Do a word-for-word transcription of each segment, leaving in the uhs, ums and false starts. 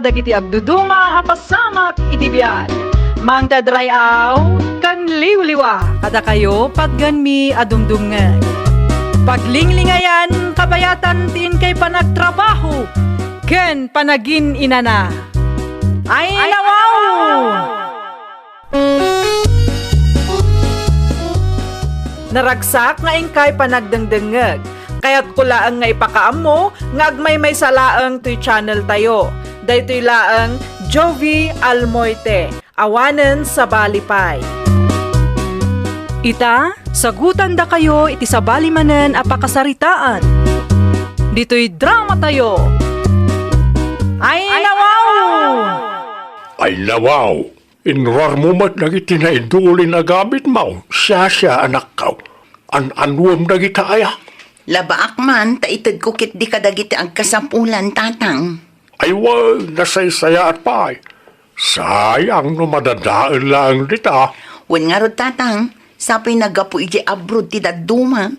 Dagiti agduduma a pasamak iti biag, mangted ray-aw ken liwliwa. Kadakayo, patgenmi a dumdumngeg. Paglinglingayan, kabayatan ti inkay panagtrabaho ken panagin-inana. Ay, nawaw! Naragsak nga inkay panagdengdengngeg. Kayatko laeng nga ipakaammo nga agmaymaysa laeng toy channel tayo. Daytoy laeng Jovie Almoite, awanen sabali pay. Ita, sagutandakayo iti sabali manen a pakasaritaan. Ditoy drama tayo. Ay, nawaw! Ay, nawaw! Inruarmo met dagiti naidulin a gamitmo, siasia, anakko. An-anuem dagita aya? Labaak man, ta itedko ketdi kadagiti agkasapulan, tatang. Ay, wen, nasaysayaat pay. Sayang no madadael laeng dita. Wen ngarud, tatang, sapay naggapu idiay abroad ti dadduma.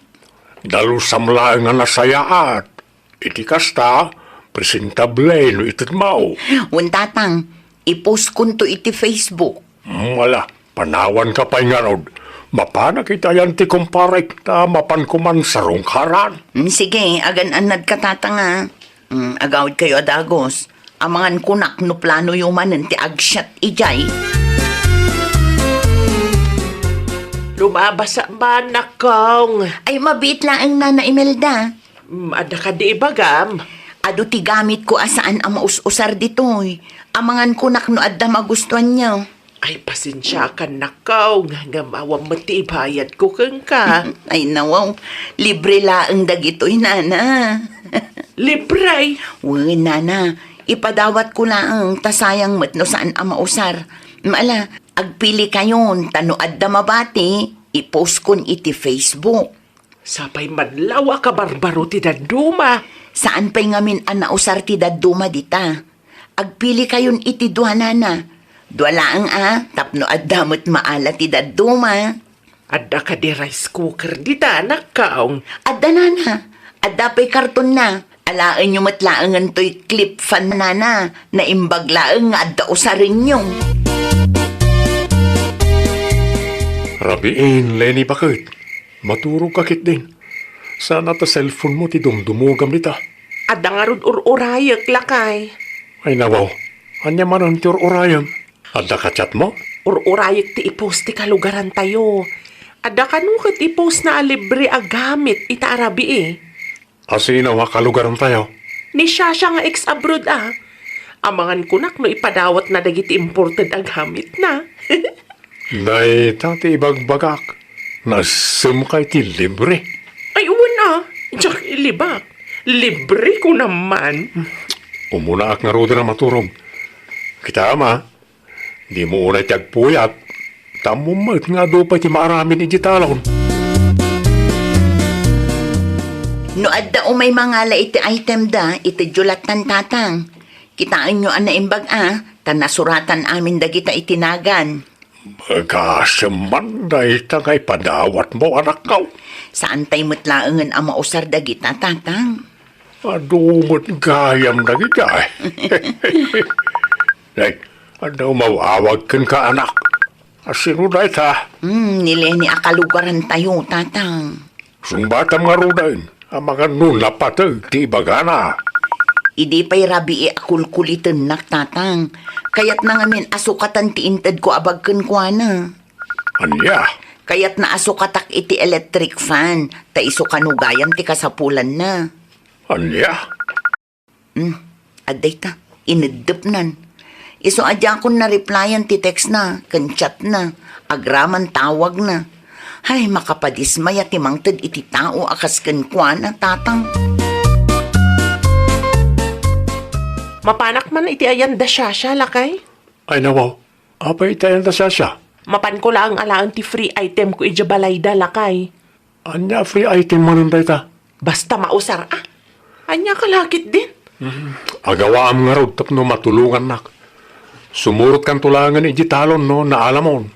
Dalusam laeng a nasayaat. Iti kasta, presentable no itedmo. Wen, tatang, i-postkonto iti Facebook. Ala, panawanka pay ngarud. Mapanak iti ayan ti kumparek, ta mapanko man sarungkaran. Mm, sige, agan-annadka, tatang, a. Mm, agawidkayo a dagus. Amangan kunak no planoyo manen ti agsiat idiay. Lumabas a man, nakong. Ay, mabiit laeng, Nana Imelda. Mm, adda kadi ibagam? Adu ti gamitko a saan a maus-usar ditoy. Amangan kunak no adda magustuanyo. Ay, pasensiakan, nakong, ngem awan met ti ibayadko kenka. Ay, nawaw, libre laeng dagitoy, nana. Libre? Wen, nana, ipadawatko laeng ta sayang met no saan a mausar. Ala, agpilikayon, ta no adda mabati, i-postkon iti Facebook. Sapay man lawa a kabarbaro ti dadduma. Saan pay ngamin a nausar ti dadduma dita. Agpilikayon iti dua, nana. Dua laeng a, tapno adda met maala ti dadduma. Adda kadi rice cooker dita, nakkaong? Adda, nana. Adda pay kartonna. Alaenyo met laengen toy clip fan, nana. Naimbag laeng nga adda usarenyo. Rabiin, Leni, baket. Maturogka ketdin. Saan a ta cellphone-mo ti dumdumogam dita? Adda ngarud ur-urayek, lakay. Ay, nawaw. Ania manen ti ur-urayem? Adda ka-chat-mo? Ur-urayek ti i-post ti kalugarantayo. Adda kano ket i-post-na a libre a gamit ita a rabii. A sino a kalugarantayo? Ni Shasha nga ex-abroad a. Amangan kunak no ipadawatna dagiti imported a gamitna. Dayta ti ibagbagak. Nasemka iti libre. Ay, wen a. Diak ilibak. Libre ko naman. Umunaak ngaruden a maturog. Kitaem a, dimo unay ti agpuyat. Ta ammom met nga adu pay ti maaramid iti talon. No adda umay mangala iti item da, itedyo lattan, tatang. Kitaenyo a naimbag a, ta nasuratan amin dagita iti nagan. Bagasem man dayta nga ipadawatmo, anakko. Saan pay met laengen a mausar dagita, tatang. Adu met gayam dagita. Nay, adda umaw-awag kenka, anak. A sino dayta? Hmm, ni Leni a kalugarantayo, tatang. Sungbatam ngaruden, amangan no napateg ti ibagana. Idi pay rabii a kulkulitennak, tatang. Kayatna ngamin a sukatan ti intedko a bag kenkuana. Ania? Kayatna a sukatak iti electric fan, ta isu kano gayam ti kasapulanna. Ania? Hmm, adda ita, ineddepnan. Isu a diakon na-replyan ti textna ken chatna, agraman tawagna. Hay, makapadismaya ti mangted iti tao a kas kenkuana, tatang. Mapanak man iti ayan da Shasha, lakay? Ay, nawaw. Apay iti ayan da Shasha? Mapanko laeng alaen ti free item ko idiay balayda, lakay. Ania a free item manen dayta? Basta mausar a. Ania ka lakit din? Hmm. Agawaam ngarud tapno matulongannak. Sumurotkanto laengen idiay talon no naalamon.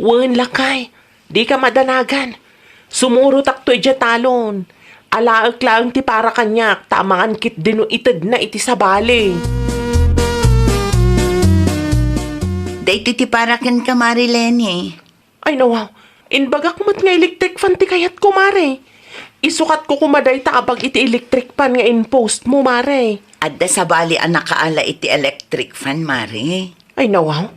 Wen, lakay. Dika madanagan. Sumurotakto idiay talon. Alaek laeng ti para kaniak, ta amangan ketdi no itedna iti sabali. Daytoy ti para kenka, Mari Leni. Ay, nawaw. Inbagak met nga electric fan ti kayatko, Mari. Isukatko koma dayta a bag iti electric fan nga in-post mo, Mari. Adda sabali a nakaala iti electric fan, Mari. Ay, nawaw.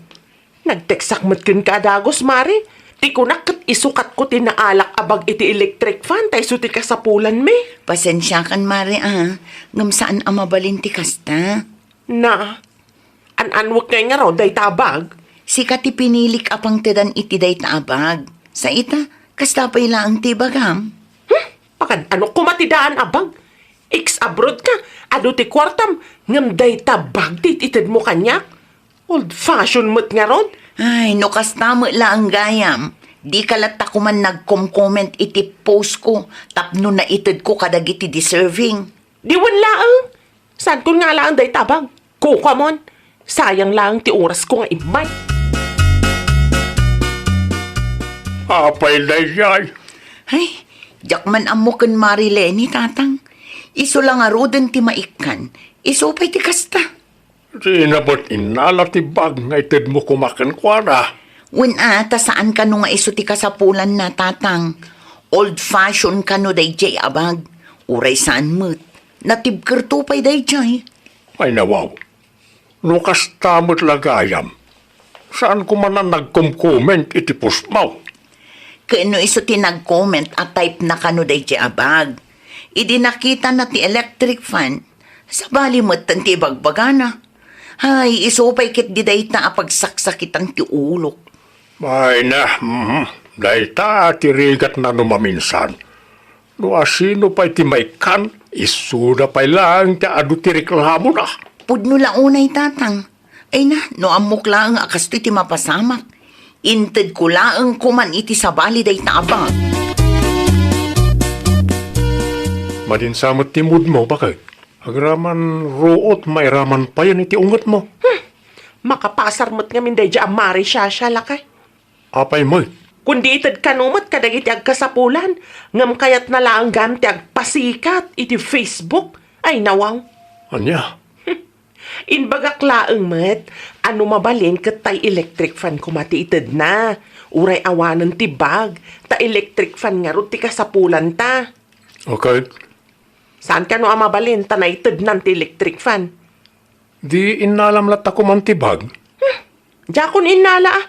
Nagteksak met kenka a dagus, Mari. Ti kunak ket isukatko ti naalak a bag iti electric fan, ta isu ti kasapulanmi. Pasensiakan, Mari, a. Ngem saan a mabalin ti kasta. Na, an-anwek ngay ngarud dayta a bag? Sika ti pinilik a pangtedan iti dayta a bag. Sa ita, kasta pay laeng ti ibagam. Hmm? Pakan-anok koma ti daan a bag? Ex-abroad ka, adu ti kuartam, ngem dayta bag ti itedmo kaniak? Old fashion met ngarud? Ay, no kasta met laeng gayam, dika latta koman nagkom-comment iti post ko tapno naitedko kadagiti deserving. Di wen laeng. Saankon nga alaen dayta a bag. Kukamon. Sayang laeng ti orasko nga immay. Apay daydiay? Ay, diak man ammo ken Mari Leni, Tatang. Isu la ngaruden ti maikkan. Isu pay ti kasta. Dina met innala ti bag nga itedmo koma kenkuana. Wen a, ta saan kano nga isu ti kasapulanna, Tatang. Old fashion kano daydiay a bag. Uray saan met. Natibkerto pay daydiay. Ay, nawaw. No kasta met la gayam, saan koma a nagkom-comment iti postmo? Ken no isu ti nag-comment a type na kano daydiay a bag. Idi nakitana ti electric fan, sabali metten ti ibagbagana. Ay, isu pay ketdi dayta a pagsaksakitan ti ulok. Ay na, mhm. Dayta ti rigatna no maminsan. No asino pay ti maikkan, isuda pay laeng ti adu ti reklamona. Pudno la unay, Tatang. Ay na, no ammok laeng a kastoy ti mapasamak, intedko laeng koman iti sabali dayta a bag. Madinsa met ti moodmo, baket. Agraman ruot, mairaman payen iti ungetmo. Hmm. Makapasar met ngamin daydiay a Mari Shasha, lakay. Apay met? Kundi ited kano met kadagiti agkasapulan, ngem kayatna laeng gayam ti agpasikat iti Facebook. Ay, nawaw. Ania? Imbagak laeng met a no mabalin ket tay electric fan koma ti itedna. Uray awanen ti bag, ta electric fan ngarud ti kasapulanta. Okay. Saan kano a mabalin ta naitednan ti electric fan? Di innalam latta koman ti bag? Hmm, diakon innala a.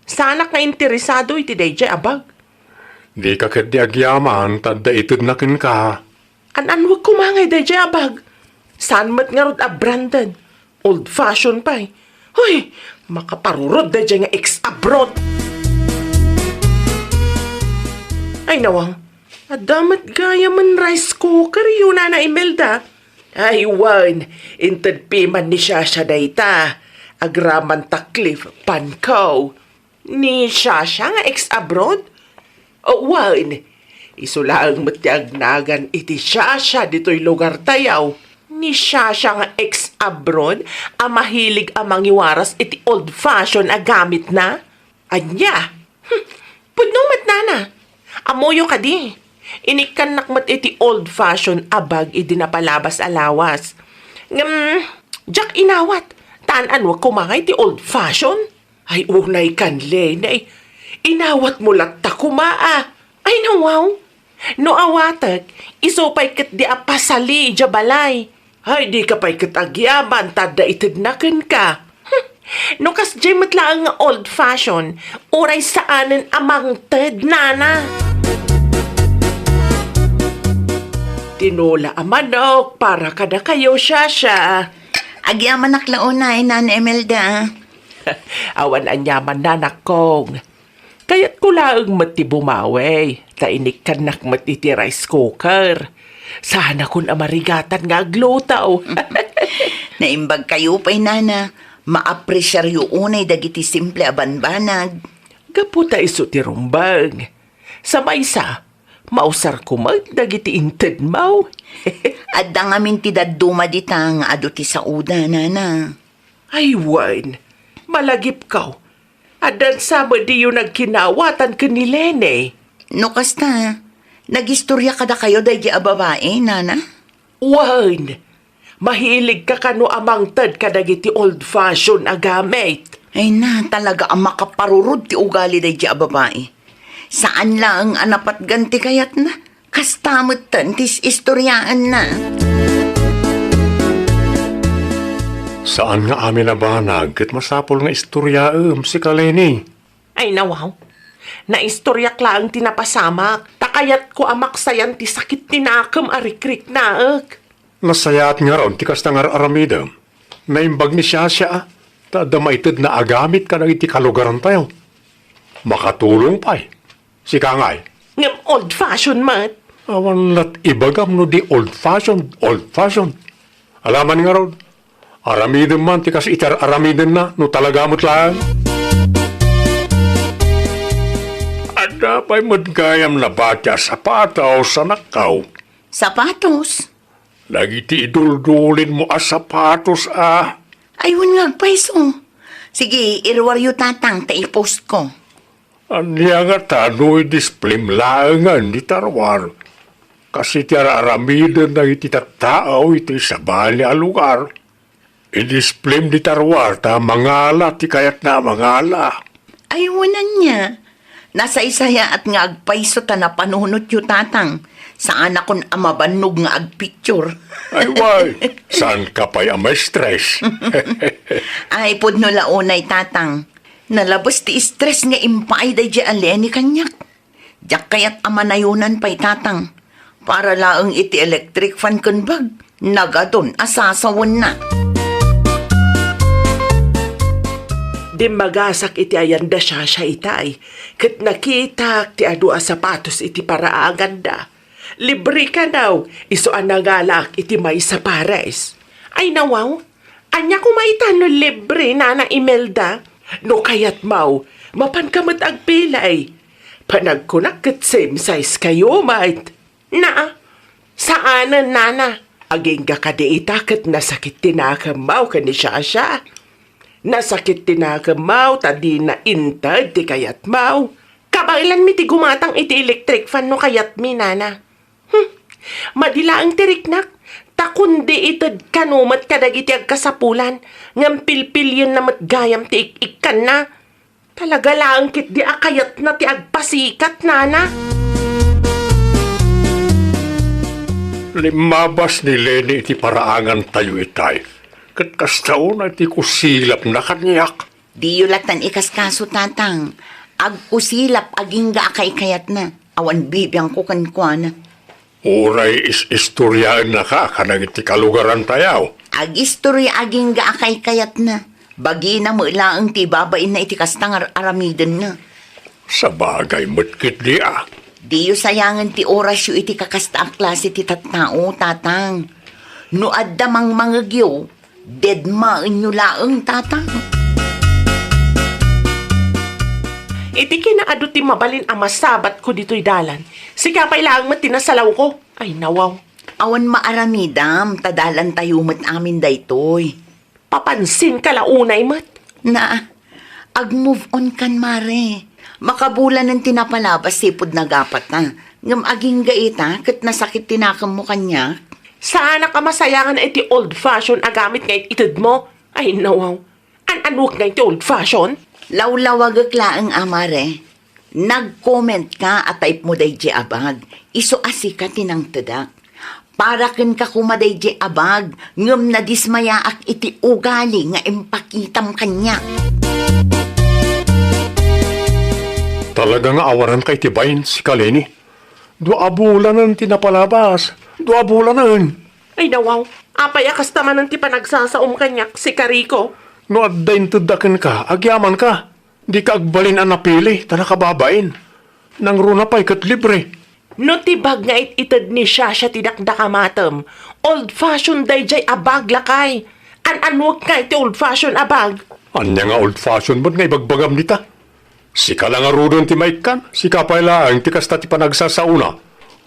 Saanak nga interesado iti daydiay a bag. Dika ketdi agyaman ta adda itedna kenka. An-anwek koma ngay daydiay a bag. Saan met ngarud a branded. Old fashion pay. Hoy, makaparurod daydiay nga ex-abroad. Ay, nawang. Adda met gayamen rice cooker, yo, Nana Imelda. Ay, wen, inted piman ni Shasha dayta. Agraman ta Cliff Panko. Ni Shasha nga ex-abroad? O, wen, isu laeng met ti agnagan iti Shasha ditoy lugartayo. Ni Shasha nga ex-abroad a mahilig a mangiwaras iti old fashion a gamitna? Ania? Hmm, pudno met, Nana. Ammoyo kadi. Inikkannak met iti old fashion a bag idi napalabas a lawas. Ngem, diak inawat. Ta an-anwek koma ngay ti old fashion? Ay, unay kan, Leni. Inawatmo latta koma a. Ay, nawaw. No awatek, isu pay ketdi a pasali idiay balay. Ay, dika pay ket agyaman ta adda itedna kenka. Hmm. No kasdiay met laeng nga old fashion, uray saanen a mangted, Nana. Tinola a manok para kadakayo, Shasha. Agyamanak la unay, Nana Imelda. Awan aniaman, Nanakkong. Kayatko laeng met ti bumawi, ta inikkannak met iti rice cooker. Saanakon a marigatan nga agluto. Naimbag kayo pay, Nana. Maapresiaryo unay dagiti simple a banbanag. Gapu ta isu ti rumbeng. Sa maysa, mausarko met dagiti intedmo. Adda ngamin ti dadduma dita nga adu ti saoda, Nana. Ay, wen, malagipko. Addan sa met diyo nagkinawatan ken ni Leni? No kasta, nagistoria kadakayo daydi a babai, Nana? Wen, mahilig ka kano a mangted kadagiti old fashion a gamit? Ay na, talaga a makaparurod ti ugali daydi a babai. Saan laeng a napatgan ti kayatna. Kasta metten ti is-istoriaenna. Saan nga amin a banag ket masapul nga istoriaem, sika Leni. Ay, nawaw. Naistoriak laeng ti napasamak, ta kayatko a maksayan ti sakit ti nakem a rikriknaek. Nasayaat ngarud ti kasta nga ar-aramidem. Naimbag ni Shasha, ta adda maited na agamit kadagiti kalugarantayo. Makatulong pay. Sika ngay. Ngem old fashion met. Awan lat ibagam no di old fashion, old fashion. Alaman ngarud, aramidem man ti kas iti ar-aramidenna no talaga met laeng. Adda pay met gayam nabati a sapatos, anakko. Sapatos? Dagiti iduldulinmo a sapatos a. Ay, wen nga agpayso. Sige, iruaryo, tatang, ta i-post ko. Ania ngata no i-displayem laengen iti taruar? Kas iti ar-aramiden dagiti tattao iti sabali a lugar. I-displayem iti taruar ta mangala ti kayatna a mangala. Ay, wen ania. Nasaysayaat nga agpayso ta napanunotyo, tatang. Saanakon a mabannog nga agpicture. Ay, way, saanka pay a ma-stress? Ay, pudno la unay, tatang. Nalabes ti stress nga impaay daydi a Leni kaniak. Diak kayat a manayonan pay, tatang. Para laeng iti electric fan ken bag, nagadun a sasawenna. Dimmagasak iti ayan da Shasha itay, ket nakitak ti adu a sapatos iti paraanganda. Libre kano, isu a nangalak iti maysa pares. Ay, nawaw, ania koma ita no libre, Nana Imelda? No kayatmo, mapanka met agpilay. Panagkunak ket same size kayo, mait. Naa, saanen, Nana. Agingga kadi ita ket nasakit ti nakemmo ken ni Shasha. Nasakit ti nakemmo ta dina inted ti kayatmo. Kabaelanmi ti gumatang iti electric fan no kayatmi, Nana. Hmm. Madi laeng ti riknak, ta kundi ited kano met kadagiti agkasapulan, ngem pilpilienna met gayam ti ik-ikkanna. Talaga laeng ketdi a kayatna ti agpasikat, Nana. Limmabas ni Leni iti paraangantayo itay, ket kasta unay ti kusilapna kaniak. Diyo latan ikaskaso, tatang. Agkusilap agingga a kaikayatna. Awan bibiangko kenkuana. Uray is-istoriaennaka kadagiti kalugarantayo. Agistorya agingga a kaikayatna. Bagina met laeng ti ibabainna iti kasta nga ar-aramidenna. Sabagay met ketdi a. Diyo sayangen ti orasyo iti kakasta a klase ti tattao, tatang. No adda mangmangegyo, dedmaenyo laeng, tatang. Iti kinaadu ti mabalin a masabatko ditoy dalan, sika pay laeng met ti nasalawko. Ay, nawaw. Awan maaramidam, ta dalantayo met amin daytoy. Papansinka la unay met. Na, ag-move on kan, Mare. Makabulanen ti napalabas sipud nagapata. Ngem agingga ita, ket nasakit ti nakemmo kaniak. Saanak a masayangan iti old fashion a gamit nga it-itedmo. Ay, nawaw. An-anuek nga iti old fashion? Lawlawagek laeng, a, Mare. Nag-comment ka a type mo daydi a bag, isu a sika ti nangtedak. Para kenka koma daydi a bag, ngem nadismayaak iti ugali nga impakitam kaniak. Talaga nga awanan ka iti bain, sika Leni. Dua a bulanen ti napalabas. Dua a bulanen. Ay, nawaw. Apay a kasta manen ti panagsasaom kaniak, sika Rico? No adda intedda kenka, agyamanka. Dika agbalin a napili ta nakababain. Nangruna pay ket libre. No ti bag nga it-ited ni Shasha ti dakdakamatem, old fashion daydiay a bag, lakay. An-anuek nga iti old fashion a bag? Ania nga old fashion met nga ibagbagam dita? Sika la ngaruden ti maikkan, sika pay laeng ti kasta ti panagsasaona.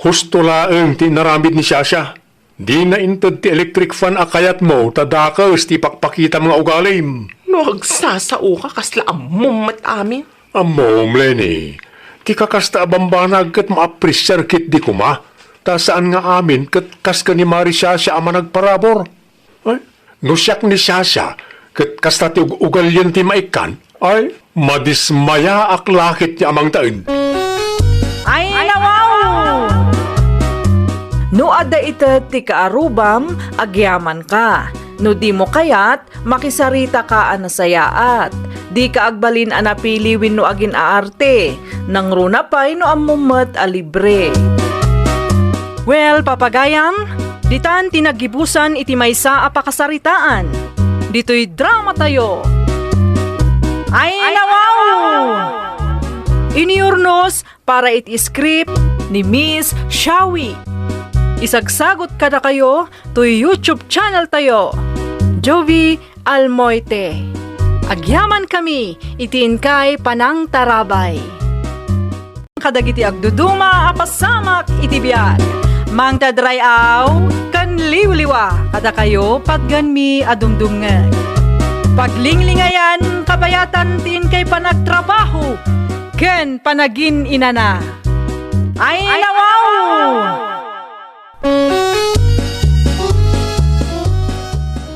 Husto laeng ti inaramid ni Shasha. Dina inted ti electric fan a kayatmo ta dakes ti ipakpakitam nga ugalim. No agsasaoka, kasla ammom met amin. Ammom, Leni, ti kakasta a bambanag ket maapresiar ketdi koma, ta saan nga amin ket kas ken ni Mari Shasha a managparabur. Ay, no siak ni Shasha, ket kasta ti ug-, ugalian ti maikkan, ay, madismayaak la ketdi a mangtaen. Ay, nawaw! No adda ited ti kaarubam, agyamanka. No dimo kayat, makisaritaka a nasayaat. Dika agbalin a napili wenno agin-aarte. Nangruna pay no ammom met a libre. Well, papagayam, ditan ti naggibusan iti maysa a pakasaritaan. Ditoy dramatayo. Ay, nawaw! Inurnos para iti script ni Miss Shawi. Isagsagot kadakayo toy YouTube channel tayo, Jovie Almoite. Agyamankami iti inkay panangtarabay. Kadagiti agduduma a pasamak iti biag, mangted ray-aw ken liwliwa kadakayo, patgenmi a dumdumngeg. Paglinglingayan, kabayatan ti inkay panagtrabaho ken panagin-inana. Ay, nawaw!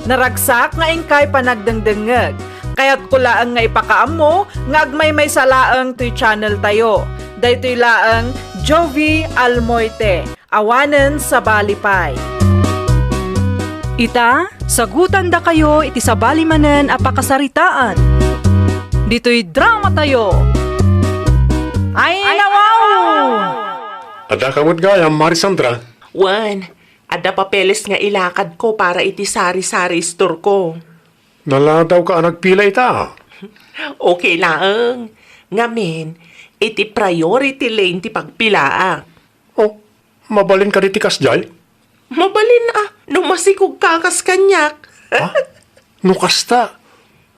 Naragsak nga inkay panagdengdengngeg. Kayatko laeng nga ipakaammo nga agmaymaysa laeng toy channel tayo. Daytoy laeng Jovie Almoite, awanen sabali pay. Ita, sagutandakayo iti sabali manen a pakasaritaan. Ditoy dramatayo. Ay, nawaw! Adda ka met gayam, Mari Sandra? Wen, adda papeles nga ilakadko para iti sari-sari store ko. Naladawka a nagpila ita. Okay laeng. Ngamin, iti priority lane ti pagpilaak. Oh, mabalin kadi ti kasdiay? Mabalin a, no masikogka kas kaniak. Ha? No kasta,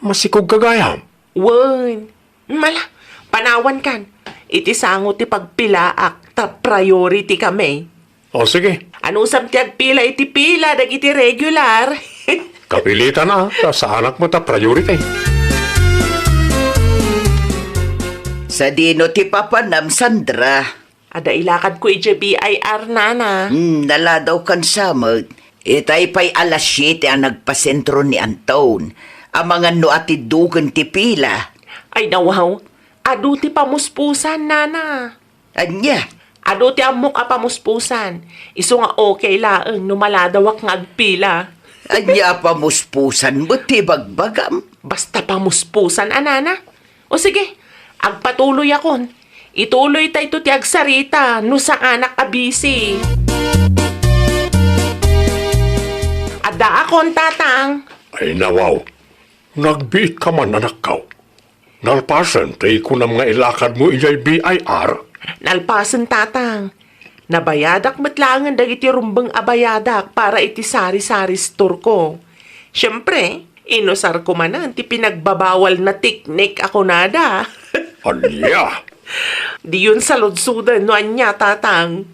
masikogka gayam? Wen. Mala, panawankan. Iti sango ti pagpilaak, ta priority kami. O, sige. Anusam ti agpila iti pila dagiti regular? Kapilitan a, ta saanak met a priority. Sadino ti papanam, Sandra? Adda ilakadko idiay B I R, nana. Hmm, naladawkan sa met. Itay pay alas siete a nagpasentro ni Anton. Amangan no atiddoken ti pila. Ay, nawaw. Adu ti pamuspusan, nana. Ania? Adu ti ammok a pamuspusan. Isu nga okay laeng no maladawak nga agpila. Ania a pamuspusan met ti ibagbagam? Basta pamuspusan a, nana. O sige, agpatuloyakon. Ituloytayto ti agsarita no saanak a busy. Addaakon, tatang. Ay, nawaw. Nagbiitka man, anakko. Nalpasen ti kunam nga ilakadmo idiay B I R? Nalpasen, tatang. Nabayadak met laengen dagiti rumbeng a bayadak para iti sari-sari store ko. Siempre, inusarko manen ti pinagbabawalna teknik a kunada. Ania? Diyon saludsoden no ania, tatang.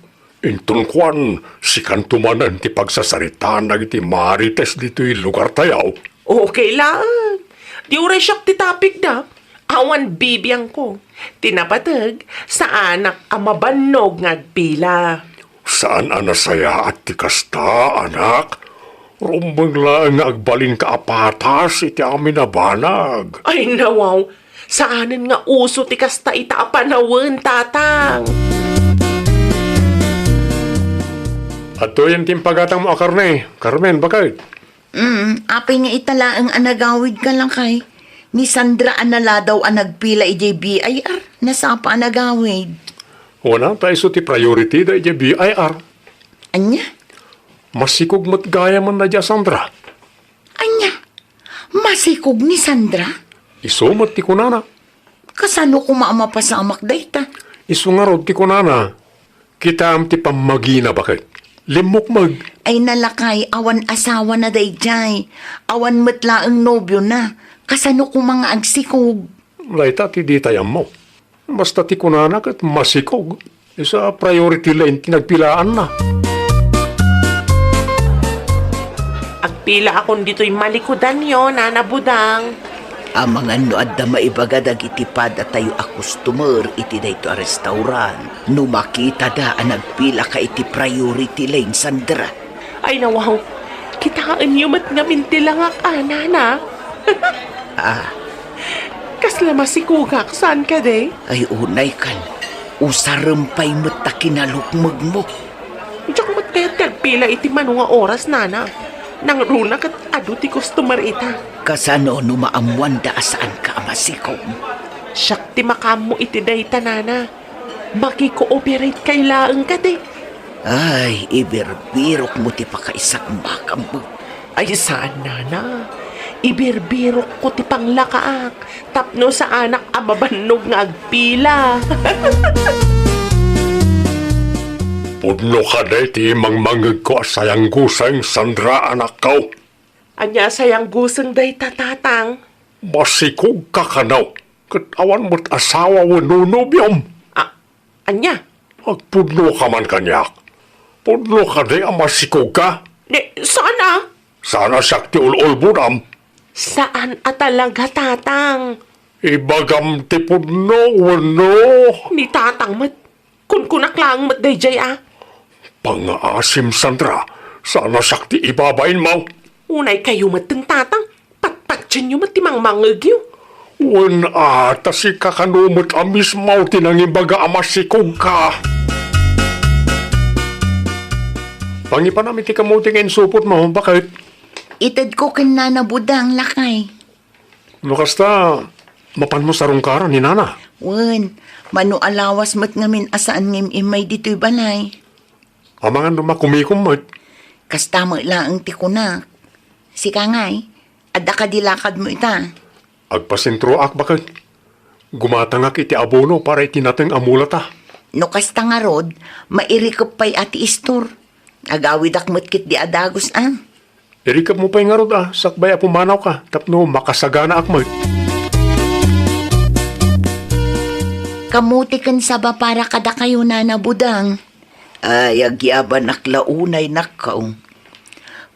Inton kuan, sikanto manen ti pagsasaritaan dagiti marites ditoy lugartayo. Okay laeng. Di uray siak ti tapigda. Awan bibiangko. Ti napateg, saanak a mabannog nga agpila. Saan a nasayaat ti kasta, anak. Rumbeng laeng nga agbalinka a patas iti amin a banag. Ay, nawaw. Saanen nga uso ti kasta ita a panawen, tatang. Adtoyen ti impagatangmo a karne, Carmen, baket. Mm, apay nga ita laeng a nagawidka, lakay? Ni Sandra a naladaw a nagpila idiay B I R, nasapa a nagawid. Wen a, ta isu ti priority da idiay B I R. Ania? Masikog met gayamen dayta a Sandra. Ania? Masikog ni Sandra? Isu met ti kunana. Kasano koma a mapasamak dayta? Isu ngarud ti kunana. Kitaem ti pammagina, baket. Limmukmeg. Ay, nalakay, awan asawana daydiay. Awan met laeng nobiona. Kasano koma nga agsikog? Dayta ti ditay ammo. Basta ti kunana ket masikog. Isu a priority lane ti nagpilaanna. Agpilaakon ditoy malikudanyo, Nana Budang. Amangan no adda maibaga dagiti padatayo a customer iti daytoy a restaurant no makitada a nagpilaka iti priority lane, Sandra. Ay, nawaw. Kitaenyo met ngamin ti langak, a, nana. Ah, Kasla masikogak, saan kadi? Ay, unay kan. Usarem pay met ta kinalukmegmo. Diak met kayat ti agpila iti mano nga oras, nana. Nangruna ket adu ti customer ita. Kasano no maammuanda a saanka a masikog? Siak ti makaammo iti dayta, nana. Makikooperate kay laeng kadi. Ay, ibirbirokmo ti pakaisagmakam. Ay, saan, nana. Ibirbirokko ti panglakaak tapno saanak a mabannog nga agpila. Pudno kadi ti mangmangngegko a sayangguseng, Sandra, anakko. Ania a sayangguseng dayta, tatang? Masikogka kano, ket awan met asawa wenno nobiom. A-, ania? Agpudnoka man kaniak. Pudno kadi a masikogka? Di, saan a? Saan a siak ti ul-ulbodam? Saan a talaga, tatang. Ibagam ti pudno wenno? Ni tatang met. Kunkunak laeng met daydiay a. Pangngaasim, Sandra, saan a siak ti ibabainmo. Unay kayo met, tatang. Patpatienyo met ti mangmangngegyo. Wen a, ta sika kano met a mismo ti nangibaga a masikogka. Pangipanam iti kamote nga insupotmo, baket. Itedko ken Nana Budang, lakay. No kasta, mapanmo sarungkaran ni Nana? Wen, mano a lawas met ngamin a saan nga im-immay ditoy balay. Amangan no makumikom met. Kasta met laeng ti kunak. Sika ngay, adda kadi lakadmo ita? Agpasentroak, baket. Gumatangak iti abono para iti nateng a mulata. No kasta ngarud, mairikep pay a ti istor. Agawidak met ketdi a dagus a. Irikepmo pay ngarud a, sakbay a pumanawka, tapno makasaganaak met. Kamote ken saba para kadakayo, Nana Budang. Ay, agyabanak la unay, nakkaw.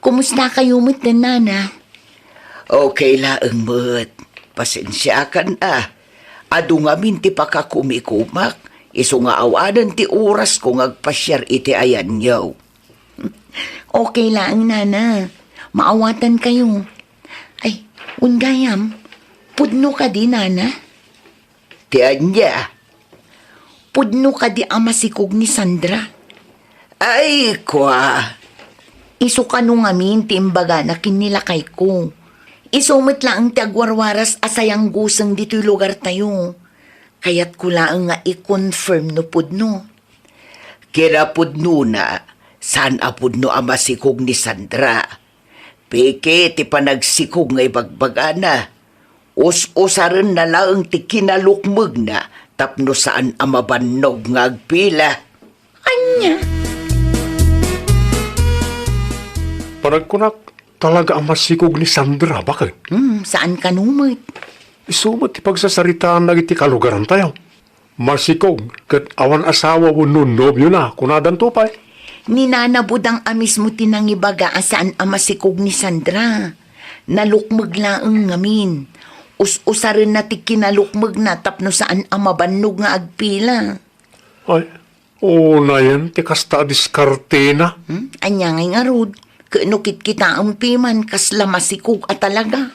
Kumusta kayo met, Nana? Okay laeng met. Pasensiakan a. Adu ngamin ti pakakumikumak, isu nga awanen ti orasko nga agpasiar iti ayanyo. Okay laeng, Nana. Maawatan kayo. Ay, wen gayam, pudno kadi, Nana? Ti ania? Pudno kadi a masikog ni Sandra? Ay, kua. Isu kano ngamin ti imbagana ken ni lakayko. Isu met laeng ti agwarwaras a sayangguseng ditoy lugartayo. Kayatko laeng nga i-confirm no pudno. Kinapudnona, saan a pudno a masikog ni Sandra. Peke ti panagsikog nga ibagbagana. Us-usarenna laeng ti kinalukmegna tapno saan a mabannog nga agpila. Ania? Panagkunak, talaga a masikog ni Sandra, baket? Hmm, saan kano met? Isu met ti pagsasaritaan dagiti kalugarantayo. Masikog ket awan asawa wenno nobiona, kunadanto pay. Ni Nana Budang a mismo ti nangibaga a saan a masikog ni Sandra. Nalukmeg laeng ngamin. Us-usarenna ti kinalukmegna tapno saan a mabannog nga agpila. Ay, unayen ti kasta a diskartena. Hmm? Ania ngay ngarud? Ket no kitkitaem piman, kasla masikog a talaga.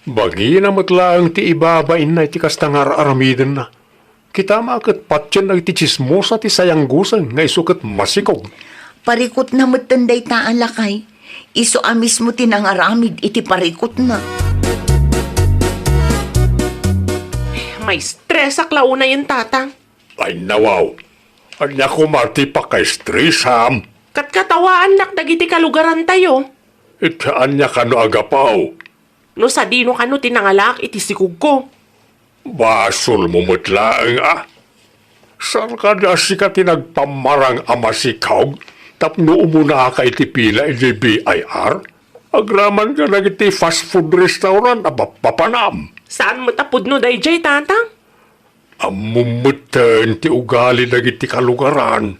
Bagina met laeng ti ibabainna iti kasta nga ar-aramidenna. Kitama ket patien dagiti tsismosa ti sayangguseng nga isu ket masikog. Parikutna metten dayta a lakay. Isu a mismo ti nangaramid iti parikutna. Maistresak la unayen, tatang. Ay, nawaw. Ania koma ti pakaistresam? Katkatawaannak dagiti kalugarantayo. Iti ania kano a gapu? No sadino kano ti nangalaak iti sikogko? Basolmo met laeng a. Saan kadi a sika ti nagpammarang a masikog tapno umunaka iti pila idiay B I R? Agraman ka dagiti fast food restaurant a papapanam. Saan met a pudno daydiay, tatang? Ammom metten ti ugali dagiti kalugaran.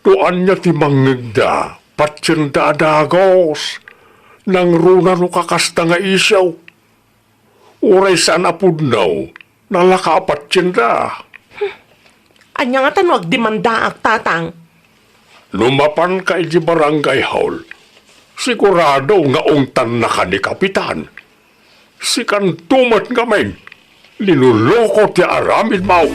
No ania ti mangngegda, patienda a dagus. Nangruna no kakasta nga isyu. Uray saan a pudno, nalaka a patienda. Ania ngata no agdemandaak, tatang? No mapanka iti barangay hall, sigurado nga ungtannaka ni Kapitan. Sikanto met ngamin, linuloko ti aramidmo.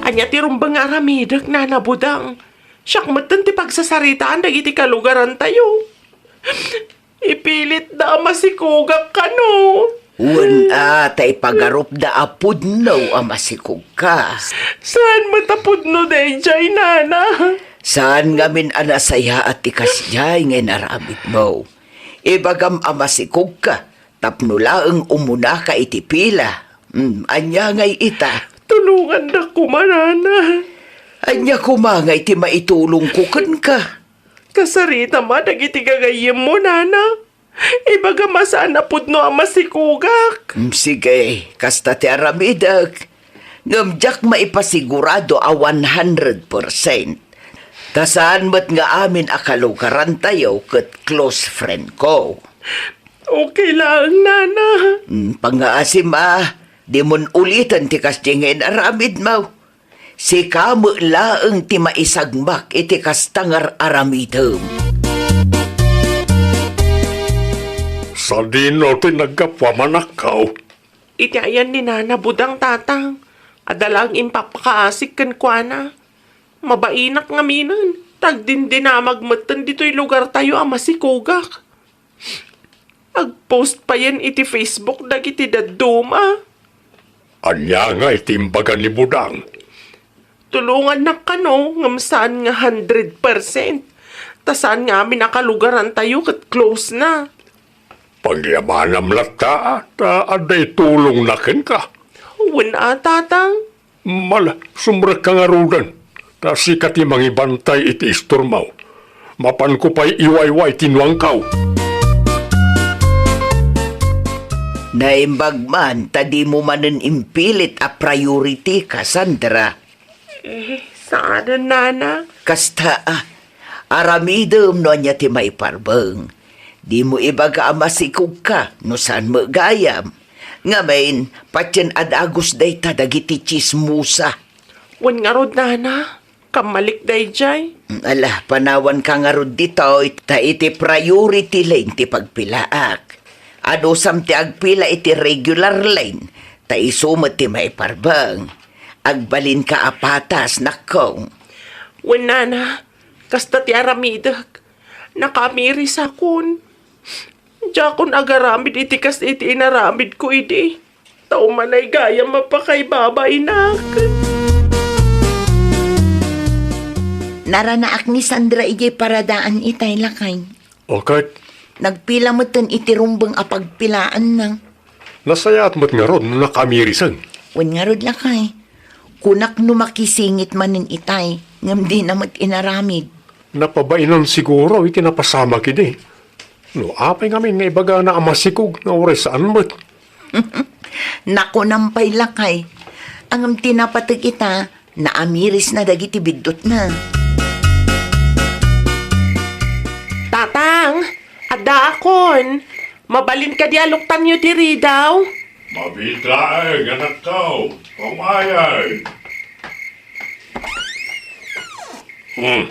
Ania ti rumbeng nga aramidek, Nana Budang? Siak metten ti pagsasaritaan dagiti kalugarantayo. Ipilitda a masikugak kano. Wen a, ta ipagarupda a pudno a masikugka. Saan met a pudno daydiay, Nana? Saan ngamin a nasayaat ti kasdiay nga inaramidmo. Ibagam a masikugka tapno laeng umunaka iti pila. Hmm, ania ngay ita? Tulongandak koma, Nana. Ania koma ngay ti maitulongko kenka? Kasaritam a dagiti gagayyemmo, Nana. Ibagam a saan a pudno a masikugak. Mm, sige, kasta ti aramidek. Ngem diak maipasigurado a one hundred percent. Ta saan met nga amin a kalugarantayo ket close friend ko. Okay laeng, Nana. Mm, pangngaasim a, dimon uliten ti kasdi nga inaramidmo. Sika met laeng ti maisagmak iti kasta nga ar-aramidem. Sadino ti naggapuam, anakko? Iti ayan ni Nana Budang, Tatang, adda laeng impapakaasik kenkuana. Mabainak ngaminen, ta agdindinamag metten ditoy lugartayo a masikugak. Agpost payen iti Facebook dagiti dadduma. Ania ngay ti imbaga ni Budang? Tulongannak kano, ngem saan nga hundred percent. Ta saan nga amin a kalugarantayo ket close na. Pagyamanam latta, ta adda itulongna kenka. Wen a, Tatang. Mala, sumrekka ngaruden, ta sika ti mangibantay iti istormo. Mapanko pay iwaywaay ti nuangko. Naimbag man ta dimo manen impilit a priority ka, Sandra. Eh, saanen, Nana? Kasta a, aramidem no ania ti maiparbeng. Dimo ibaga a masikugka no saan met gayam. Ngamin, patien a dagus dayta dagiti tsismosa. Wen ngarud, Nana, kammalik daydiay. Ala, panawanka ngarud ditoy, ta iti priority lane ti pagpilaak. Adusam ti agpila iti regular lane, ta isu met ti maiparbeng. Agbalinka a patas, nakkong. Wen, Nana, kasta ti aramidek. Nakaamirisakon. Diakon agaramid iti kas iti inaramidko idi. Ta umanay gayam a pakaibabainak. Naranaak ni Sandra idiay paradaan itay, lakay. O ket? Nagpila metten iti rumbeng a pagpilaanna. Nasayaat met ngarud no nakaamiriseng. Wen ngarud, lakay. Kunak no makisingit manen itay, ngem dina met inaramid. Napabainan siguro iti napasamak idi. No apay ngamin nga ibagana a masikog nga uray saan met? Nakunam pay, lakay. Ngem ti napateg ita, naamirisna dagiti biddutna. Tatang, addaakon. Mabalin kadi a luktanyo ti ridaw? Mabiit laeng, anakko. Umayay. Hmm.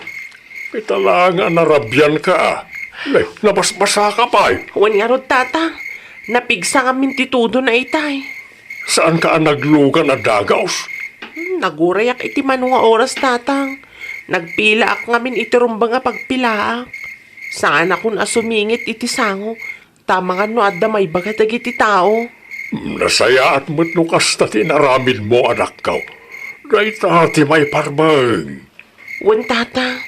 Ita laeng a narabianka, a. Nay, nabasbasaka pay. Wen ngarud, Tata. Napigsa ngamin ti tudona itay. Saanka a naglugan a dagaus? Hmm, nagurayak iti mano nga oras, Tatang. Nagpilaak ngamin iti rumbeng a pagpilaak. Saanakon a sumingit iti sango. Tamangan no adda maibaga dagiti tao. Nasayaat met no kasta ti inaramidmo, anakko. Dayta ti maiparbeng. Wen, Tata,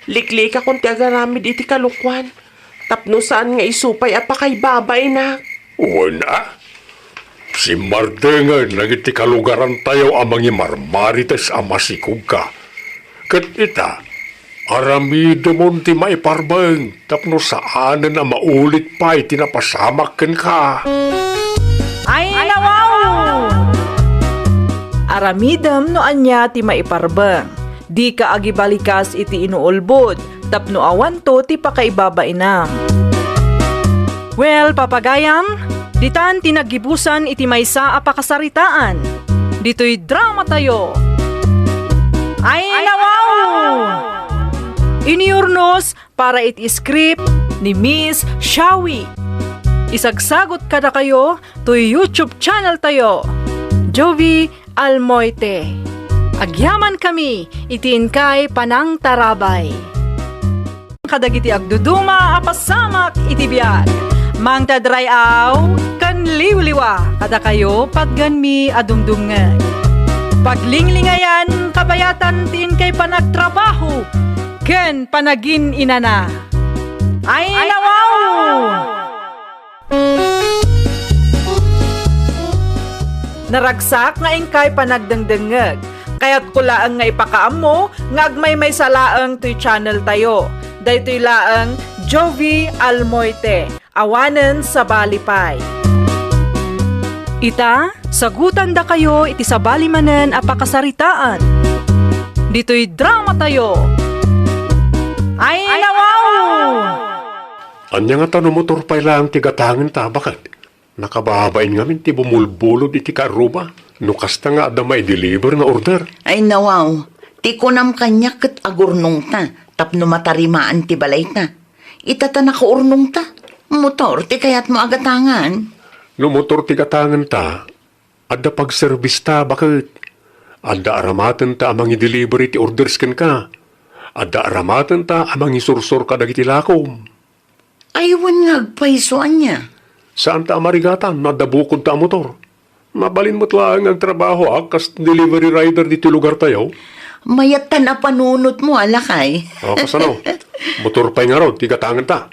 liklikakon ti agaramid iti kalokuan, tapno saan nga isu pay a pakaibabainak. Wen a, simmardengen dagiti kalugarantayo a mangimarmarites a masikogka. Ket ita, aramidemon ti maiparbeng tapno saanen a maulit pay ti napasamak kenka. Ay, nawaw! Aramidem no ania ti maiparbeng. Dika agibalikas iti inuulbod tapno awanto ti pakaibabainam. Well, papagayam, ditan ti naggibusan iti maysa a pakasaritaan. Ditoy drama tayo. Ay, nawaw! Inurnos para iti script, ni Miss Shawi. Isagsagut kadakayo toy YouTube channel tayo, Jovi Almoite. Agyamankami iti inkay panangtarabay. Kadagiti agduduma a pasamak iti biag, mangted ray-aw ken liwliwa kadakayo patgenmi a dumdumngeg. Paglinglingayan kabayatan ti inkay panagtrabaho ken panagin-inana. Ay, nawaw! Naragsak nga inkay panagdengdengngeg. Kayatko laeng nga ipakaammo nga agmaymaysa laeng toy channel tayo. Daytoy laeng Jovi Almoite, awanen sabali pay. Ita, sagutandakayo iti sabali manen a pakasaritaan. Ditoy drama tayo. Ay, nawaw! Ania ngata no motor pay laeng ti gatangenta, baket? Nakababain ngamin ti bumulbulod iti karruba no kasta nga adda maideliver nga order. Ay, nawaw. Ti kunam kaniak ket agurnongta tapno matarimaan ti balayta. Ita ta nakaurnongta. Motor ti kayatmo a gatangan? No motor ti gatangenta, adda pagserbista, baket. Adda aramatenta a mangideliver iti orders kenka. Adda aramatenta a mangisursor kadagiti lakom. Ay, wen nga agpayso, ania? Saanta a marigatan no adda bukodta a motor. Mabalin met laeng nga agtrabahoak kas delivery rider ditoy lugartayo. Mayat ta napanunotmo a, lakay. O, kasano? Motor pay ngarud ti gatangenta.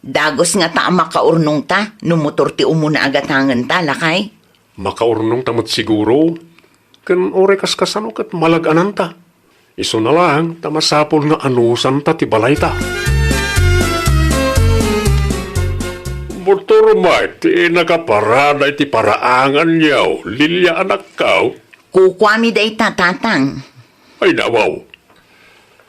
Dagus ngata a makaurnongta no motor ti umuna a gatangenta, lakay. Makaurnongta met siguro. Ken uray kaskasano ket malag-ananta. Isuna laeng ta masapul nga anusanta ti balayta. Motor met ti nakaparada iti paraanganyo, Lilia, anakko? Kukuami dayta, tatang. Ay, nawaw.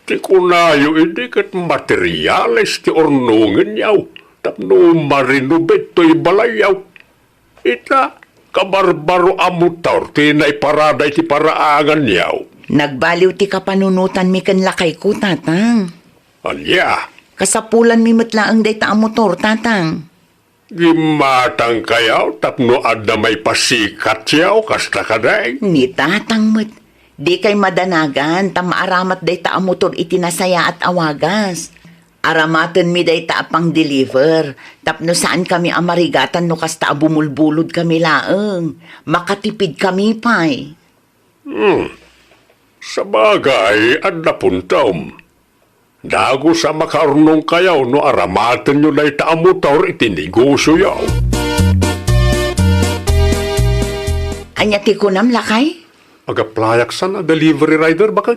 Ti kunayo idi ket materiales ti urnongenyo tapno marinubet toy balayyo. Ita, kabarbaro a motor ti naiparada iti paraanganyo. Nagbaliw ti kapanunotanmi ken lakayko, tatang. Ania? Kasapulanmi met laeng dayta a motor, tatang. Gimmatangkayo tapno adda maipasikatyo, kasta kadi? Ni tatang met. Dikay madanagan ta maaramat dayta a motor iti nasayaat a wagas. Aramatenmi dayta a pang-deliver tapno saankami a marigatan no kasta a bumulbulodkami laeng. Makatipidkami pay. Hmm. Sabagay, adda puntom. Dagus a makaurnongkayo no aramatenyo dayta a motor iti negosioyo. Ania ti kunam, lakay? Agaplayak san a delivery rider, baket.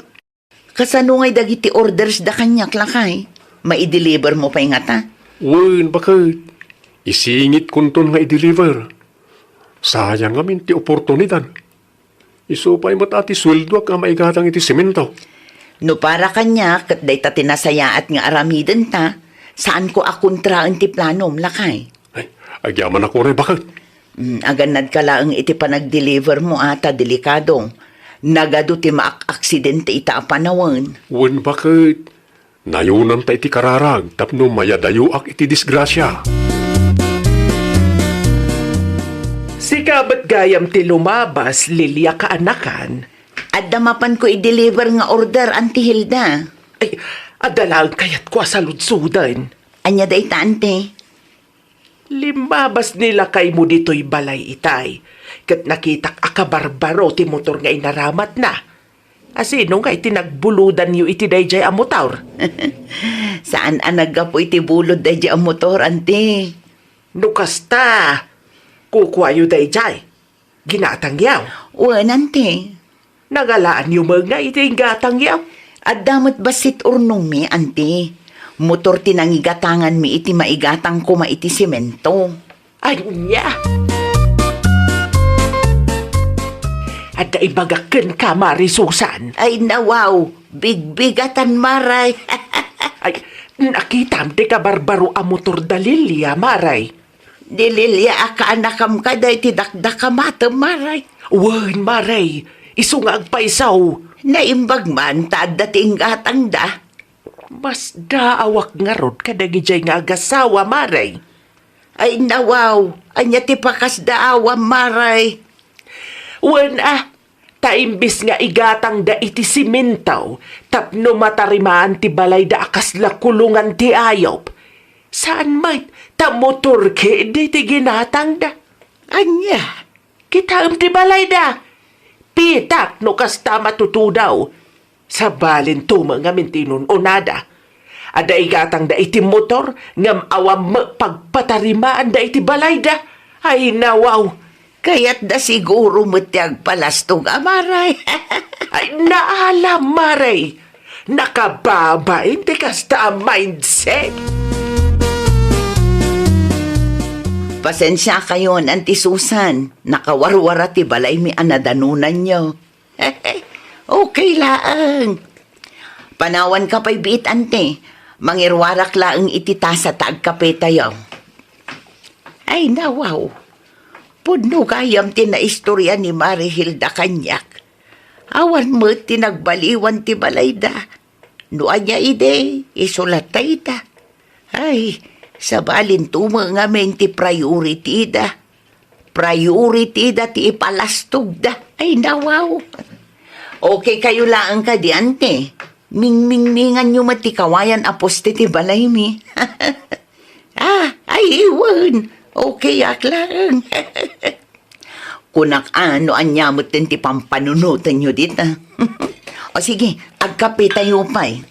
Kasano ngay dagiti orders da kaniak, lakay? Maideliver mo pay ngata? Wen, baket. Isingit kunton nga ideliver. Sayang ngamin ti oportunidad. Isu pay met a ti sueldoak a maigatang iti semento. No para kaniak ket dayta ti nasayaat nga aramidenta, saanko a kontraen ti planom, lakay. Ay, agyamanak unay, baket. Mm, agannadka laeng iti panagdeliver mo a ta delikado. Nagadu ti maak-aksidente ita a panawen. Wen, baket. Nayonanta iti kararag tapno mayadayoak iti disgrasia. Sika met gayam ti lumabas, Lilia, kaanakan. Adda mapanko i-deliver nga order, Auntie Hilda. Ay, adda laeng kayatko a saludsoden. Ania dayta, Auntie? Limmabas ni lakaymo ditoy balay itay, ket nakitak a kabarbaro ti motor nga inaramatna. Asino ngay ti nagbulodanyo iti daydiay a motor? Saan a naggapu iti bulod daydiay a motor, Auntie. No kasta, kukuayo daydiay. Ginatangyo? Wen, Auntie. Nangalaanyo met nga iti inggatangyo? Adda met bassit urnongmi, Auntie. Motor ti nangigatanganmi iti maigatang koma iti semento. Ania? Adda ibagak kenka, Mari Susan. Ay, nawaw. Bigbigatan, Maray. Ay, nakitam ti kabarbaro a motor da Lilia, Maray. Ni Lilia a kaanakam kadi ti dakdakamatem, Maray. Wen, Maray, isu nga agpayso. Naimbag man ta adda ti inggatangda. Masdaawak ngarud kadagidiay nga agasawa, Mare. Ay, nawaw, ania ti pakasdaawam, Mare? Wen a, ta imbes nga igatangda iti siminto tapno matarimaan ti balayda a kasla kulongan ti ayop, saan met ta motor ketdi ti ginatangda. Ania? Kitaem ti balayda. Pitak no kasta matutudaw. Sabalinto met ngamin ti inun-unada. Adda igatangda iti motor, ngem awan met pagpatarimaanda iti balayda. Ay, nawaw! Kayatda siguro met ti agpalastog a, Mare. Ay, naalam, Mare. Nakababain ti kasta a mindset. Pasensiakayon, Auntie Susan. Nakawarwara ti balaymi a nadanonanyo. Okay laeng. Panawanka pay biit, Auntie. Mangiruarak laeng iti tasa ta agkapetayo. Ay, nawaw. Pudno gayam ti naistorya ni Mare Hilda kaniak. Awan met ti nagbaliwan ti balayda. No ania idi, isu latta ita. Ay, sabalinto met ngamin ti priority da. Priority da ti ipalastogda. Ay, nawaw. Okay kayo laeng kadi, Auntie? Mingmingminganyo met ti kawayan a poste ti balaymi. Ah, ay, wen. Okay ak laeng. Kunak a, no ania metten ti pampanunotenyo dita. O sige, agkapetayo pay.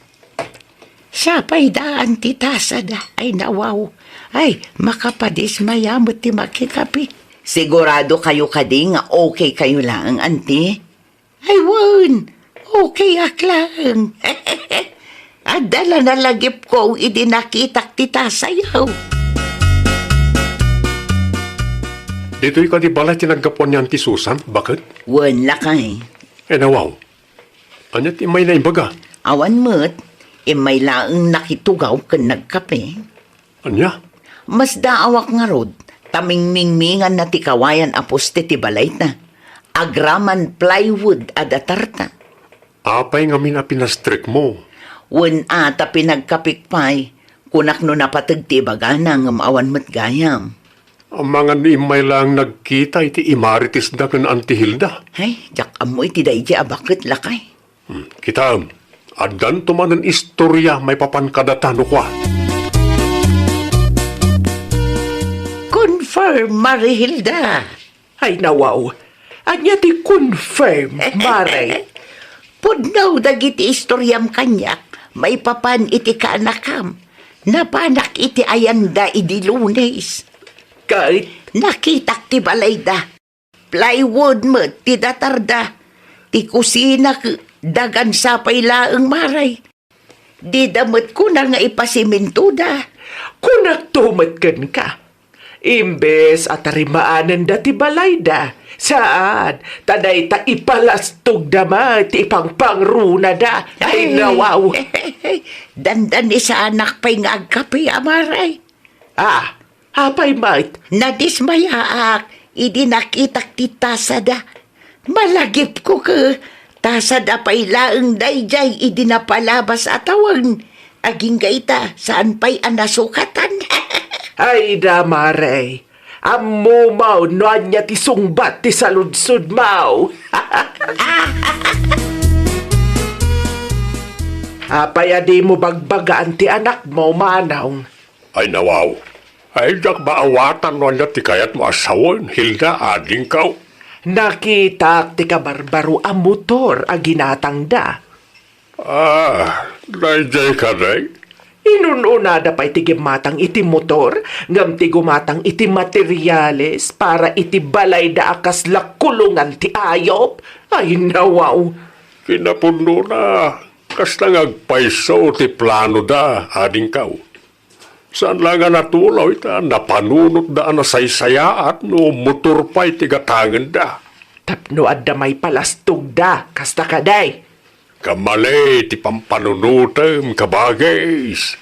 Sapay daan ti tasada. Ay, nawaw. Ay, makapadismaya met ti makikape. Sigurado kayo kadi nga okay kayo laeng, Auntie? Ay, wen. Okay ak laeng. Adda la nalagipko idi nakitak ti tasayo. Ditoy kadi balay ti naggapuan ni Auntie Susan, baket? Wen, lakay. Ay, nawaw. Ania ti immay na imbaga? Awan met, immay laeng nakitugaw ken nagkape. Ania? Masdaawak ngarud, ta mingmingminganna ti kawayan a poste ti balayta. Agraman plywood a datarta. Apay ngamin a pinastrekmo? Wen a, ta pinagkapek pay, kunak no napateg ti ibagana ngem awan met gayam. Amangan no immay laeng nagkita iti imarites da ken Auntie Hilda. Ay, diak ammo iti daydi a baket, lakay. Hmm, kitaem, addanto manen istorya maipapan kadata no kua. Confirm, Mare Hilda. Ay, nawaw. Ania ti confirm, Mare? Pudno dagiti istoriam kaniak maipapan iti kaanakam. Napanak iti ayanda idi Lunes. Ket? Nakitak ti balayda. Plywood met ti datarda. Ti kusina ket dagan sapay laeng, Mare. Dida met kuna nga ipasimintoda. Kunakto met kenka. Imbes a tarimaanenda ti balayda, saan, ta dayta ipalastogda met ti ipangpangrunada. Ay, nawaw. Dandanisanak pay nga agkape, Mare. Ah, apay met? Nadismayaak idi nakitak ti tasada. Malagipko ket tasada pay laeng daydiay idi napalabas a tawen. Agingga ita, saan pay a nasukatan. Ay da, Mare. Ammo maw no ania ti sungbat ti saludsodmo. Apay a dimo bagbagaan ti anakmo, manong? Ay, nawaw. Ay, diak maawatan no ania ti kayatmo a sawen, Hilda, adingko. Nakitak ti kabarbaro a motor a ginatangda. Ah, daydiay kadi? Inun-unada pay ti gimmatang iti motor, ngem ti gumatang iti materiales para iti balayda a kasla kulongan ti ayop? Ay, nawaw. Kinapudnona, kasta nga agpayso ti planoda, adingko. Saan la nga natulaw ita, napanunotda a nasaysayaat no motor pay ti gatangenda. Tapno adda maipalastogda, kasta kadi? Kamali ti pampanunotem, kabagis.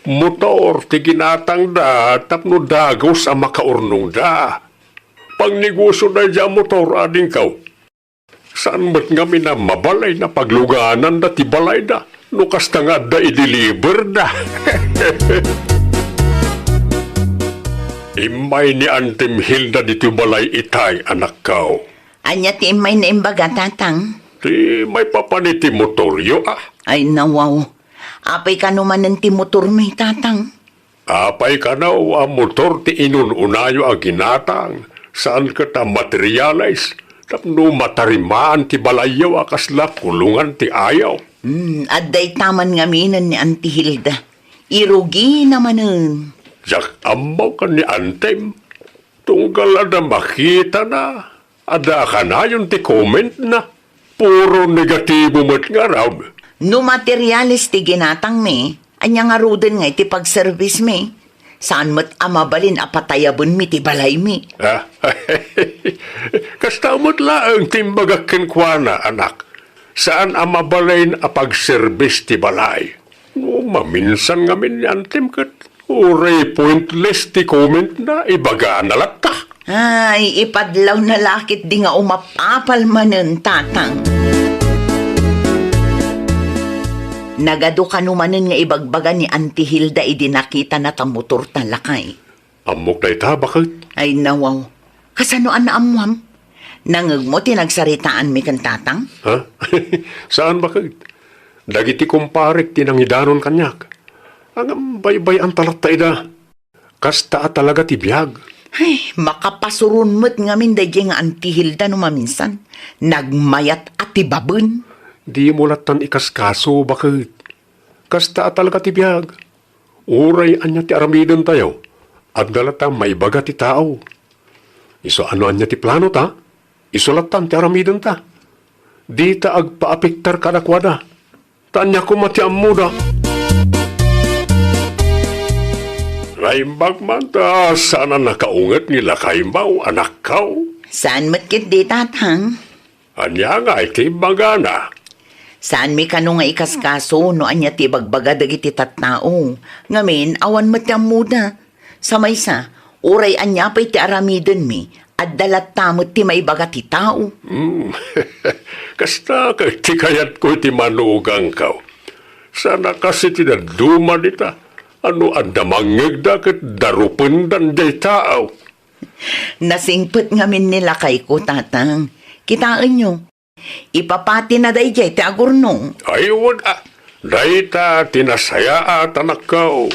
Motor ti ginatangda tapno dagus a makaurnongda. Pagnegosioda daydiay a motor, adingko. Saan met ngamin a mabalin a paglugananda ti balayda no kasta nga adda i-deliverda. Immay ni Antim Hilda ditoy balay itay, anakko. Ania ti immay na imbaga, Tatang? Ti maipapan iti motoryo, a. Ay, nawaw. Apay kano manen ti motormi, Tatang? Apay kano a motor ti inun-unayo a ginatang, saan ket a materiales, tapno matarimaan ti balayyo a kasla kulongan ti ayo. Hmm, adda itaman ngaminen ni Auntie Hilda. Irugina manen. Diak ammo ken ni Antim. Tunggal adda makitana, adda a kanayon ti commentna. Puro negatibo met ngarud. No materiales ti ginatangmi, ania ngaruden nga iti pagservismi? Saan met a mabalin a patayabenmi ti balaymi. Ah, kasta met laeng ti imbagak kenkuana, anak. Saan a mabalin a pagservis ti balay. No maminsan ngamin ni Antim ket uray pointless ti commentna, ibagana latta. Ay, ipadlawna la ketdi nga umap-apal manen, Tatang. Nagadu kano manen nga ibagbaga ni Auntie Hilda idi nakitana ta motorta, lakay. Ammok dayta, baket. Ay, nawaw. Kasano a naammuam? Nangngegmo ti nagsaritaanmi ken Tatang? Ha? Saan, baket. Dagiti kumparek ti nangidanon kaniak. Ngem baybay-anta latta ida. Kasta a talaga ti biag. Ay, makapasuron met ngamin daydiay nga Auntie Hilda no maminsan. Nagmayat a ti baben. Dimo lattan ikaskaso, baket. Kasta a talaga ti biag. Uray ania ti aramidentayo, adda latta maibaga ti tao. Isu a no ania ti planota, isu lattan ti aramidenta. Dita agpaapektar kadakuada. Ta ania koma ti ammoda. Naimbag man ta saan a nakaunget ni lakaymo, anakko. Saan met ketdi, Tatang. Ania ngay ti imbagana? Saanmi kano nga ikaskaso no ania ti ibagbaga dagiti tattao. Ngamin, awan met ti ammoda. Sa maysa, uray ania pay ti aramidenmi, adda latta met ti maibaga ti tao. Hmm. Kasta ket ti kayatko iti manugangko. Saan a kas iti dadduma dita, a no adda mangngegda ket darupendan diay tao. Nasingpet ngamin ni lakayko, Tatang. Kitaenyo, ipapatina daydiay ti agurnong. Ay, wen a, dayta ti nasayaat, anakko.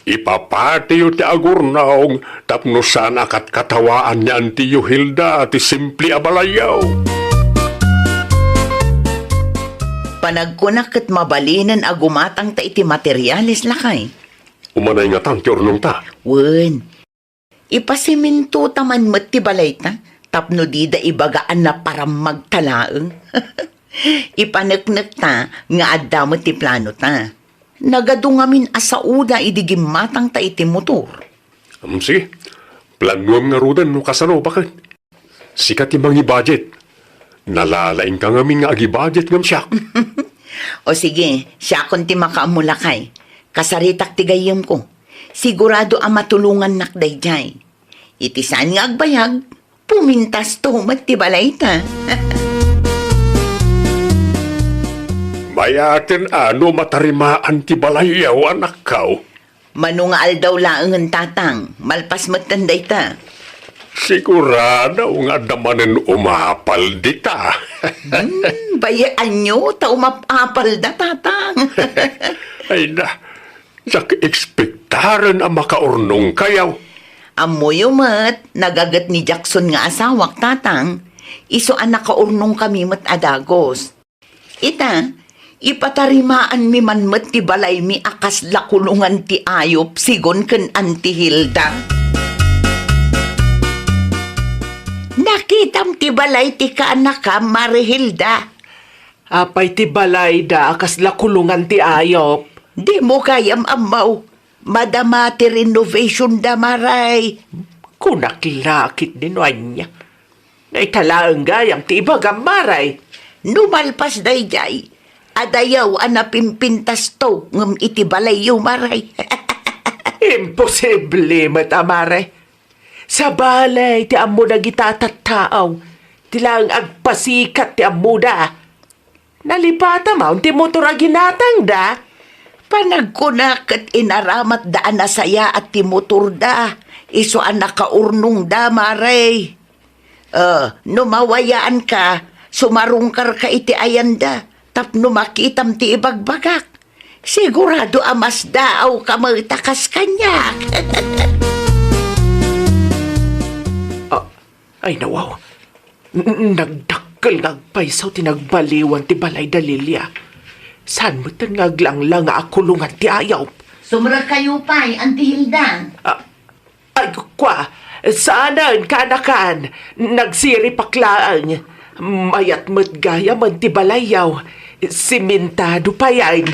Ipapatiyo ti agurnong tapno saan a katkatawaan ni Antiyo Hilda ti simple a balayyo. Panagkunak ket mabalinen a gumatangta iti materiales, lakay. Umanay ngatan ti urnongta? Wen. Ipasimentota man met ti balayta tapno dida ibaga a naparammagta laeng. Ipaneknekta nga adda met ti planota. Nagadu ngamin a saoda idi gimmatangta iti motor. Am, sige. Planuem ngaruden no kasano, baket. Sika ti mangi-budget. Nalalaingka ngamin nga agi-budget ngem siak. O sige, siakon ti makaammo, lakay. Kasaritak ti gayyemko. Sigurado a matulongannak daydiay. Iti saan nga agbayag, pumintasto met ti balayta. Mayaten a no matarimaan ti balayyo, anakko. Mano nga aldaw laengen, Tatang, malpas metten dayta. Sigurado nga adda manen umapal dita. Hmm, bayaanyo ta umap-apalda, Tatang. Ay na, diak ekspektaren a makaurnongkayo. Ammoyo met, nagaget ni Jackson nga asawak, Tatang. Isu a nakaurnongkami met a dagus. Ita, ipatarimaanmi man met ti balaymi a kasla kulongan ti ayop, sigun ken Auntie Hilda. Nakitam ti balay ti kaanakam, Mare Hilda? Apay ti balayda a kasla kulongan ti ayop? Dimo gayam ammo. Madama ti renovationda, Mare. Kunak la ketdi no ania. Dayta laeng gayam ti ibagam, Mare. No malpas daydiay, adayaw a napimpintasto ngem iti balayyo, Mare. Imposible met a, Mare. Sabali ti ammo dagita a tattao, laeng agpasikat ti ammoda. Nalipata manen ti motor a ginatangda. Panagkunak ket inaramatda a nasayaat ti motorda, isu a nakaurnongda, Mare. Eh, no mawayaanka, sumarungkarka iti ayanda tapno makitam ti ibagbagak. Sigurado a masdaawka met a kas kaniak. Ah, ay, nawaw. N-, nagdakkel nga agpayso ti nagbaliwan ti balay da Lilia. Saan metten nga aglanglang nga akulongan ti ayop? Sumrekkayo pay, Auntie Hilda. Ah, ay, kua, saanen, kaanakan. Nagsiripak laeng. Mayat met gayamen ti balayyo. Simentado payen.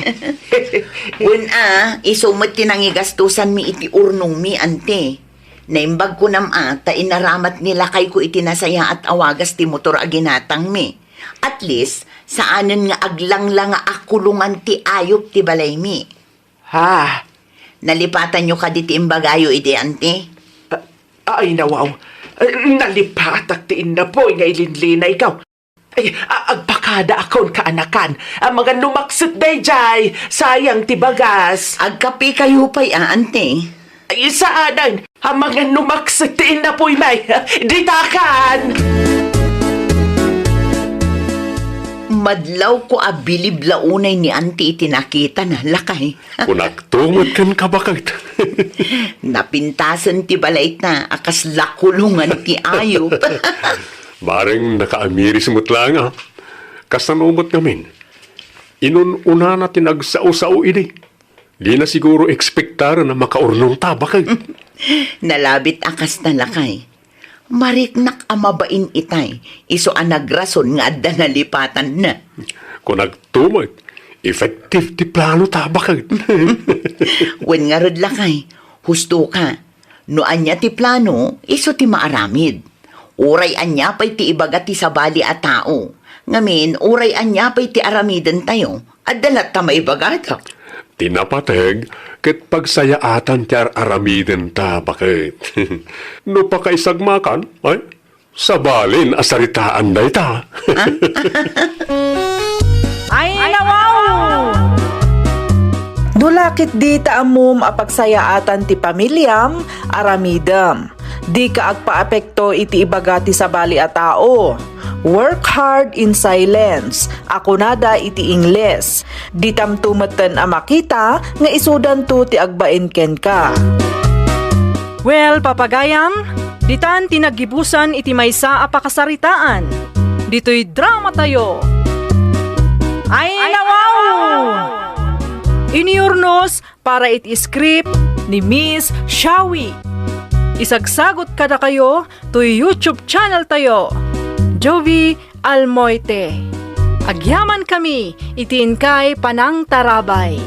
Wen a, isu met ti nangigastosanmi iti urnongmi, Auntie. Naimbag kunam a ta inaramat ni lakayko iti nasayaat a wagas ti motor a ginatangmi. At least, saanen nga aglanglang nga akulongan ti ayop ti balaymi. Ha? Nalipatanyo kadi ti imbagayo idi, Auntie? Ah, ay, nawaw. Eh, nalipatak ti innapoy nga ilinlinayko. Ay, a-, agpakada akon, kaanakan. Amangan no makset daydiay, sayang ti bagas. Agkapekayo pay a, Auntie? Ay, saanen. Amangan no makset ti innapoy, may. Ditakan! Madlawko a bilib la unay ni Auntie iti nakitana, lakay. Kunakto met kenka, baket. Napintasen ti balayta a kasla kulongan ti ayop. Bareng nakaamiris met laeng a. Kasano met ngamin? Inun-unana ti nagsao-sao idi. Dina siguro ekspektaren a makaurnongta, baket. Nalabit a kasta, lakay. Mariknak a mabain itay, isu a nagrason nga adda nalipatanna. Kunakto met, effective ti planota, baket. Wen ngarud, lakay, hustoka. No ania ti plano, isu ti maaramid. Uray ania pay ti ibaga ti sabali a tao. Ngamin, uray ania pay ti aramidentayo, adda latta maibagada. Ti napateg ket pagsayaatan ti ar-aramidenta, baket. No pakaisagmakan, ay, sabalin a saritaan dayta. Ay, nawaw! No la ketdi ta ammom a pagsayaatan ti pamiliam, aramidem. Dika agpaapekto iti ibaga ti sabali a tao. Work hard in silence, a kunada iti Ingles. Ditamto metten a makita nga isudanto ti agbain kenka. Well, papagayam, ditan ti naggibusan iti maysa a pakasaritaan. Ditoy dramatayo. Ay, nawaw! Inurnos para iti script ni Miss Shawi. Isagsagot kadakayo toy YouTube channel tayo, Jovie Almoite. Agyamankami iti inkay panangtarabay.